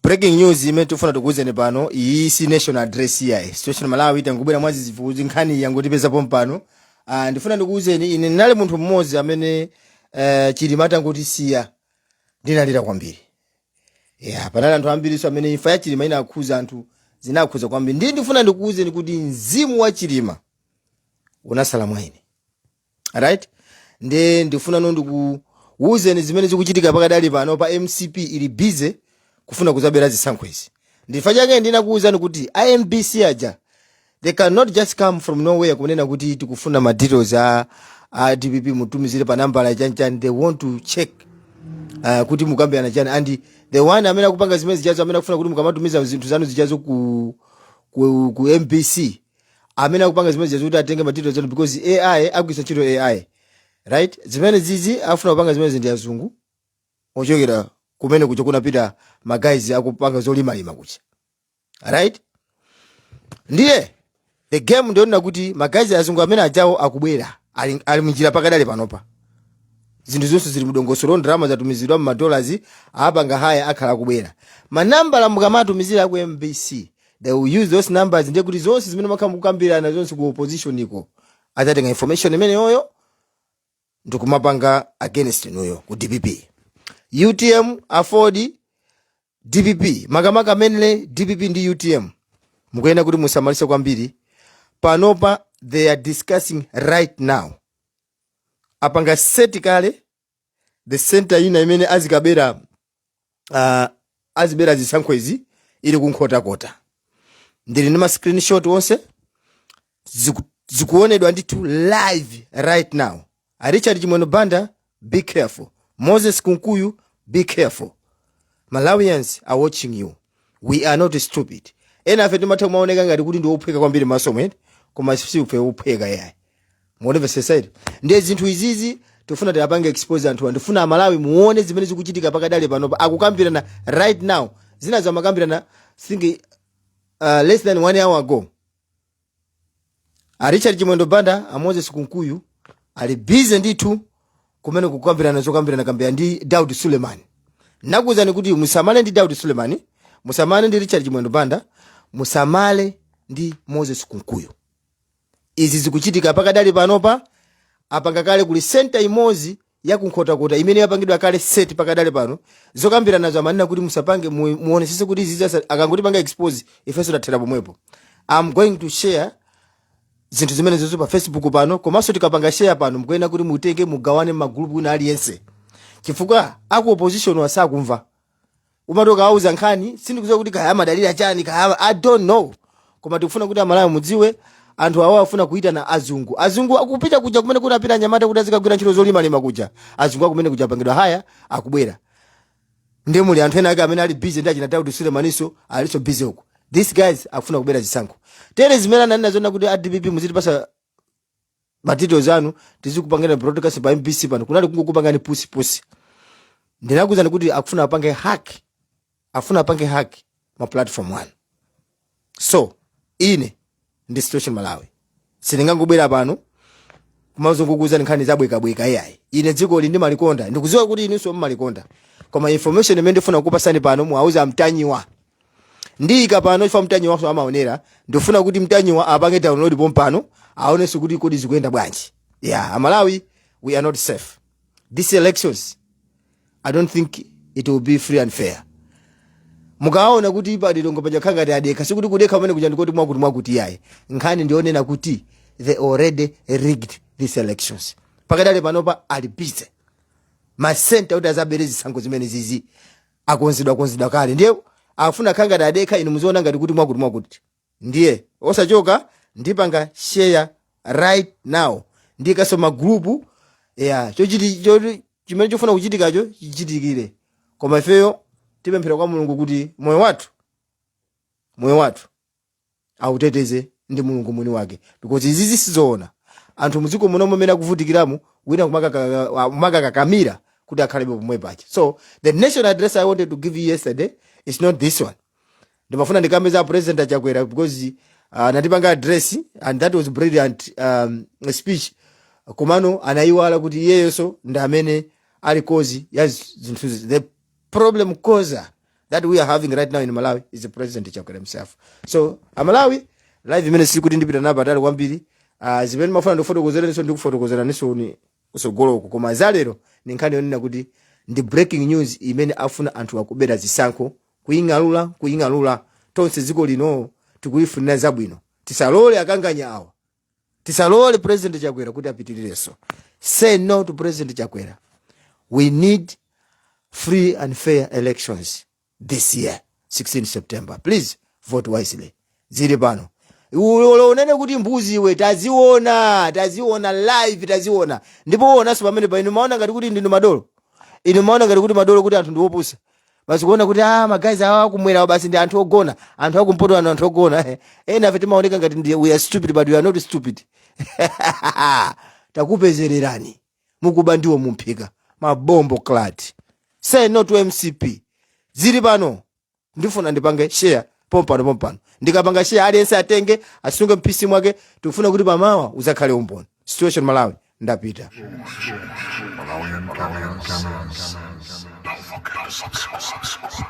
Breaking news imene tifuna tikuwuzeni pano, iyi si national address yayi. Situation Malawi itangobwera mwazizifuzi, nkhani yangotipezapo mpano. Ndifuna ndikuwuzeni, ine ndinali munthu mmodzi amene Chilima atangotisiya ndinalira kwambiri. Yeah, panali anthu ambiriso amene imfa ya Chilima inakhuza anthu, zinakhuza kwambiri. Ndiye ndifuna ndikuwuzeni kuti mzimu wa Chilima unasala mwa ine, right? Ndiye ndifuna no ndikuwuzeni zimene zikuchitika pakadali pano pa MCP ili busy kufuna kuzabera zisankho izi. Ndifa chake ndinakuwuzani kuti iMBC aja, they cannot just come from nowhere kunena kuti tikufuna ma details a DPP, mutumizire pa nambala chanchani. They want to check kuti mukambirana chani, and the one amene akupanga zimene zichazo, amene akufuna kuti mukamatumiza zinthu zanu zichazo ku MBC, amene akupanga zimene zichazo kuti atenge ma details anu, because AI akugwiritsa ntchito AI, right? Zimene zizi afuna kupanga zimene ndi azungu ochokera kumene kuja kunapita ma guys akupanga zolimalima kucha, right? Ndiye the game ndionena kuti ma guys azungu amene ajawo akubwera, ali mnjira pakadali panopa. Zinthu zonse zili mudongosolo, ndalama zatumizidwa ma dollars, apanga haya, akhala akubwera. Manambala mukamatumizira ku MBC, they will use those numbers. Ndiye kuti zonse zimene makhala mukukambirana zonse ku opposition iko, adzatenga information imeneyoyo ndikumapanga against inuyo ku DPP, UTM, AFORD, DPP, makamaka mainly DPP ndi UTM. Mukuyenera kuti musamalise kwambiri panopa. They are discussing right now, apanga set kale the center ina imene azikabera, azibera zisankho izi, ili kuNkhotakota. Ndili ndi ma screenshot onse, zikuonedwa ndithu live right now. A Richard Chimwendo Banda, be careful. Moses Kunkuyu, be careful. Malawians are watching you. We are not stupid. Ena afe timatha kumaoneka ngati kuti ndi ophweka kwambiri maso mwene, koma siufe ophweka yayi. Muonevesesa, ndiye zinthu izizi tifuna tiapange expose anthu. Ndifuna Amalawi muone zimene zikuchitika pakadali panopa. Akukambirana right now, zina zamakambirana think less than one hour ago. A Richard Chimwendo Banda, a Moses Kunkuyu ali busy ndithu kumene kukambirana zokambirana kambira ndi Daud Suleiman. Nakuwuzani kuti musamale ndi Daud Suleiman, musamale ndi Richard Chimwendo Banda, musamale ndi Moses Kunkuyu. Izi zikuchitika pakadali panopa. Apanga kale, kuli center imodzi ya kuNkhotakota imene yapangidwa kale set pakadali pano. Zokambirana nazo amanena kuti musapange, muonesese kuti izi akangoti panga expose, ifenso tathera pomwepo. I'm going to share zinthu zimene zozo pa Facebook pano, komanso tikapanga share pano, mukuyenera kuti mutenge mugawane m'magulupu kuna aliyense, chifukwa aku opposition wasakumva. Umatoka auza nkhani, sindikudziwa kuti kaya amadalira chani, kaya I don't know, koma tikufuna kuti Amalawi mudziwe anthu awo afuna kuitana azungu. Azungu akupita kuja kumene kunapita anyamata kuti azikagwira ntchito zolimalima kuja. Azungu akumene kuja apangidwa haya, akubwera. Ndiye muli anthu ena ake amene ali busy ndi achina Daud Sulemaniso, alinso busy uku. These guys akufuna kubera zisankho. Tere zimene ananena zona kuti a DPP muzitipasa ma details anu, tizikupangana broadcast pa MBC pano, kunali kungokupangani pusi pusi. Ndinakuwuzani kuti akufuna apange hack, afuna apange hack ma platform one. So ine ndi Situation Malawi, sindingangobwera pano kumazungukuza nkhani zabwekabweka iyayi. Ine dziko li ndimalikonda, ndikudziwa kuti inunso mmalikonda, koma information imene ndifuna kukupasani pano, muwauza Mtanyiwa, ndiyika pano chifukwa Mtanyiwa amaonera. Ndifuna kuti Mtanyiwa apange download pompano, aonenso kuti kodi zikuyenda bwanji. Yeah, Amalawi, we are not safe. These elections, I don't think it will be free and fair. Mukaona kuti padilongo pajakhala ngati adekha, sikuti kudekha pamene kuja ndikoti mwakuti mwakuti yayi. Nkhani ndionena kuti they already rigged these elections. Pakadali panopa ali busy, ma center kuti azabere zisankho zimene zizi akonzedwa, akonzedwa kale. Ndiye afuna khala ngati adekha, inu muziona ngati kuti mwakuti mwakuti. Ndiye osachoka, ndipanga share right now, ndikaso magrupu ya chochiti choti chimene chofuna kuchitikacho chichitikire. Koma ifeyo tipemphera kwa Mulungu kuti moyo wathu auteteze ndi Mulungu mwini wake, because izizi sizoona. Anthu mdziko muno mmene akuvutikiramu, wina kumakakakamira kuti akhalebe pomwe pacha. So the national address I wanted to give you yesterday is not this one. Ndimafuna ndikambe za President Achakwera, because anatipanga address and that was brilliant speech, komano anayiwala kuti iyeyenso ndi amene ali cause ya zinthuzi, the problem causer. that we are having right now in Malawi is the President Chakwera himself. So Amalawi, live imene sikuti ndipita napo patali kwambiri. Zimene mafuna ndikufotokozereninso, ndikufotokozeraninso ni kusogoloko, koma zalero ni nkhani yonena kuti ndi breaking news imene afuna anthu akubera zisankho kuying'alula, kuying'alula tonse. Dziko lino tikulifunira zabwino. Tisalole akanganya awa, tisalole President Chakwera kuti apitirirenso. Say no to President Chakwera. We need free and fair elections this year, 16 September. Please vote wisely. Zili pano. Ulo unene kuti mbuzi iwe, taziona, taziona live, taziona. Ndipo uonanso pamene pa inu maona ngati kuti ndinu madolo, inu maona ngati kuti madolo, kuti anthu ndiopusa basi, kuona kuti ah, ma guys awa akumwera basi ndi anthu ogona, anthu akumpoto anthu, anthu ogona. Ena afe timaoneka ngati ndi we are stupid, but we are not stupid. Takupezererani mukuba ndiwo mumphika mabombo clat. Say no to MCP. Zili pano. Ndifuna ndipange share pompano pompano. Ndikapanga share, aliyense atenge, asunge mpisi mwake. Tikufuna kuti pamawa uzakhale umboni. Situation Malawi, ndapita. Malawian cameras. Don't forget to subscribe.